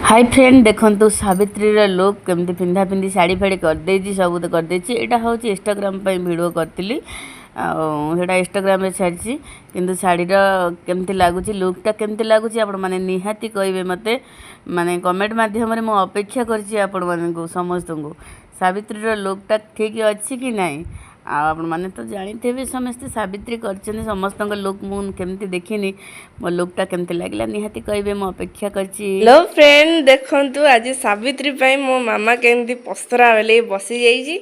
High friend, ଦେଖନ୍ତୁ ସାବିତ୍ରୀର look କେମିତି ପିନ୍ଧା ପିନ୍ଧି ଶାଢ଼ୀ ଫାଢ଼ୀ କରିଦେଇଛି, ସବୁ ତ କରିଦେଇଛି। ଏଇଟା ହେଉଛି ଇନଷ୍ଟାଗ୍ରାମ ପାଇଁ ଭିଡ଼ିଓ କରିଥିଲି ଆଉ ସେଇଟା ଇନଷ୍ଟାଗ୍ରାମରେ ଛାଡ଼ିଛି। କିନ୍ତୁ ଶାଢ଼ୀର କେମିତି ଲାଗୁଛି, ଲୁକ୍ଟା କେମିତି ଲାଗୁଛି, ଆପଣମାନେ ନିହାତି କହିବେ ମୋତେ, ମାନେ କମେଣ୍ଟ ମାଧ୍ୟମରେ। ମୁଁ ଅପେକ୍ଷା କରିଛି ଆପଣମାନଙ୍କୁ ସମସ୍ତଙ୍କୁ, ସାବିତ୍ରୀର ଲୁକ୍ଟା ଠିକ୍ ଅଛି କି ନାହିଁ। ଆଉ ଆପଣମାନେ ତ ଜାଣିଥିବେ, ସମସ୍ତେ ସାବିତ୍ରୀ କରିଛନ୍ତି, ସମସ୍ତଙ୍କ ଲୁକ୍ ମୁଁ କେମିତି ଦେଖିନି। ମୋ ଲୁକ୍ଟା କେମିତି ଲାଗିଲା ନିହାତି କହିବେ, ମୁଁ ଅପେକ୍ଷା କରିଛି। ହ୍ୟାଲୋ ଫ୍ରେଣ୍ଡ, ଦେଖନ୍ତୁ ଆଜି ସାବିତ୍ରୀ ପାଇଁ ମୋ ମାମା କେମିତି ପସ୍ତରା ବେଲେଇ ବସିଯାଇଛି।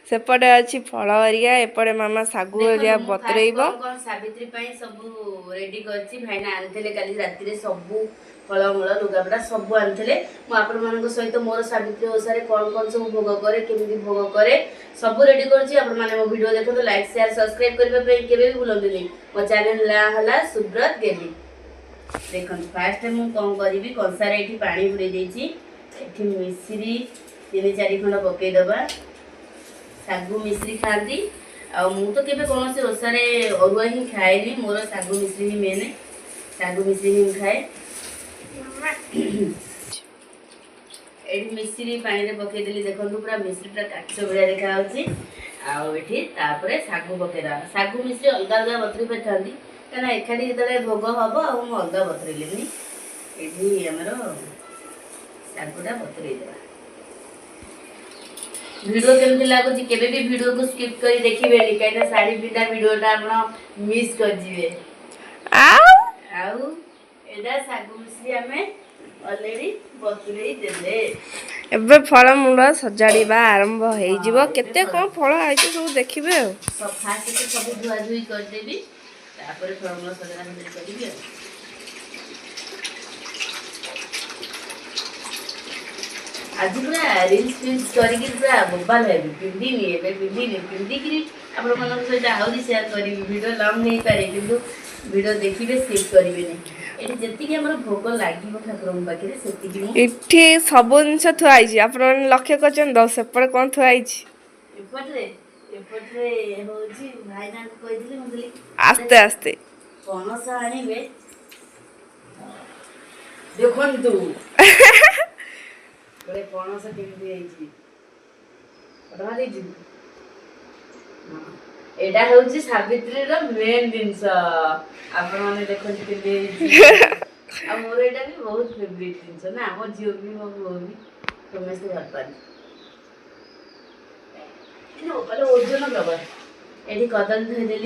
ସେପଟେ ଅଛି ଫଳ ହେରିକା, ଏପଟେ ମାମା ଶାଗୁ ହେରିକା ବତୁରେଇବ। କ'ଣ ସାବିତ୍ରୀ ପାଇଁ ସବୁ ରେଡି କରିଛି। ଭାଇନା ଆଣିଥିଲେ କାଲି ରାତିରେ ସବୁ ଫଳମୂଳ, ଲୁଗାପଟା ସବୁ ଆଣିଥିଲେ। ମୁଁ ଆପଣମାନଙ୍କ ସହିତ ମୋର ସାବିତ୍ରୀ ଓଷାରେ କ'ଣ କ'ଣ ସବୁ ଭୋଗ କରେ, କେମିତି ଭୋଗ କରେ, ସବୁ ରେଡି କରୁଛି। ଆପଣମାନେ ମୋ ଭିଡ଼ିଓ ଦେଖନ୍ତୁ, ଲାଇକ୍, ସେୟାର, ସବସ୍କ୍ରାଇବ୍ କରିବା ପାଇଁ କେବେ ବି ଭୁଲନ୍ତୁନି। ମୋ ଚ୍ୟାନେଲ ନାଁ ହେଲା ସୁବ୍ରତ ଗେଲି। ଦେଖନ୍ତୁ, ଫାଷ୍ଟ ମୁଁ କ'ଣ କରିବି, କଂସାରେ ଏଠି ପାଣି ପୁରେଇ ଦେଇଛି। ଏଠି ମିଶ୍ରି ତିନି ଚାରି ଖଣ୍ଡ ପକେଇଦେବା। ଶାଗୁ ମିଶ୍ରି ଖାଆନ୍ତି ଆଉ ମୁଁ ତ କେବେ କୌଣସି ଓଷାରେ ଅରୁଆ ହିଁ ଖାଏନି। ମୋର ଶାଗୁ ମିଶ୍ରି ହିଁ ମେନ୍, ଶାଗୁ ମିଶ୍ରି ହିଁ ମୁଁ ଖାଏ। ଏଠି ମିଶ୍ରି ପାଣିରେ ପକେଇଦେଲି। ଦେଖନ୍ତୁ, ପୁରା ମିଶ୍ରି ପୁରା କାଚ ଭଳିଆ ଦେଖାଯାଉଛି। ଆଉ ଏଠି ତାପରେ ଶାଗୁ ପକେଇଦେବା। ଶାଗୁ ମିଶ୍ରି ଅଲଗା ଅଲଗା ବତୁରେଇ ପାରିଥାନ୍ତି, କାହିଁକିନା ଏକାଠି ଯେତେବେଳେ ଭୋଗ ହବ ଆଉ ମୁଁ ଅଲଗା ବତୁରେଇଲିନି। ଏଠି ଆମର ଶାଗୁଟା ବତୁରେଇ ଦେବା। ଭିଡ଼ିଓ କେମିତି ଲାଗୁଛି, କେବେ ବି ଭିଡ଼ିଓକୁ ସ୍କିପ୍ କରି ଦେଖିବେନି, କାହିଁକିନା ଶାଢ଼ୀ ପିନ୍ଧା ଭିଡ଼ିଓଟା ଆପଣ ମିସ୍ କରିଯିବେ। ଆଉ ଆଉ ଏଇଟା ଶାଗୁ ମିଶ୍ରି ଆମେ ଅଲରେଡ଼ି ବତୁରେଇ ଦେଲେ। ଏବେ ଫଳମୂଳ ସଜାଡ଼ିବା ଆରମ୍ଭ ହେଇଯିବ। ହଁ, ଏବେ କେତେ ଫଳ। କ'ଣ ଫଳ ଆଇଛି ସବୁ ଦେଖିବେ ଆଉ। ଫାଷ୍ଟ ତ ସବୁ ଧୁଆ ଧୁଇ କରିଦେବି, ତାପରେ ଫଳମୂଳ ସଜଡ଼ା ସଜଡ଼ି କରିବି। ଆଉ ଆଜି ପୁରା ରିଲ୍ସ ଫିଲ୍ସ କରିକି ପୁରା ବୋବାଲ ହେବି। ପିନ୍ଧିନି, ଏବେ ପିନ୍ଧିନି, ପିନ୍ଧିକିରି ଆପଣମାନଙ୍କ ସହିତ ଆହୁରି ସେୟାର କରିବି। ଭିଡ଼ିଓ ଲଙ୍ଗ ହେଇପାରେ, କିନ୍ତୁ ଭିଡ଼ିଓ ଦେଖିବେ, ସ୍କିପ୍ କରିବେନି। ଏଠି ଯେତିକି ଆମର ଭୋଗ ଲାଗିବ ଠାକୁରଙ୍କ ପାଖରେ, ସେତିକି ମୁଁ ଏଠି ସବୁ ଜିନିଷ ଥୁଆ ହେଇଛି। ଆପଣମାନେ ଲକ୍ଷ୍ୟ କରିଛନ୍ତି ତ ସେପଟେ କ'ଣ ଥୁଆ ହେଇଛି? ଏପଟରେ ହଉଛି ଭାଇନାଙ୍କୁ କହିଥିଲି, ମୁଁ କହିଲି ଆସ୍ତେ ଆସ୍ତେ। ପଣସ ଆଣିବେ। ଦେଖନ୍ତୁ ଗୋଟେ ପଣସ କେମିତି ହେଇଛି, ଫଟୋ ଦେଇଛୁ। ହଁ, ଏଇଟା ହଉଛି ସାବିତ୍ରୀର ମେନ୍ ଜିନିଷ। ଆପଣମାନେ ଦେଖନ୍ତୁ କେମିତି ହେଇଛି। ଆଉ ମୋର ଏଇଟା ବି ବହୁତ ଫେଭରେଟ୍ ଜିନିଷ ନା, ମୋ ଝିଅ ବି, ମୋ ପୁଅ ବି, ସମସ୍ତେ ଭଲ ପାଆନ୍ତି। କିନ୍ତୁ ଓଜନ ପ୍ରବଳ। ଏଠି କଦଳୀ ଧୋଇଦେଲି।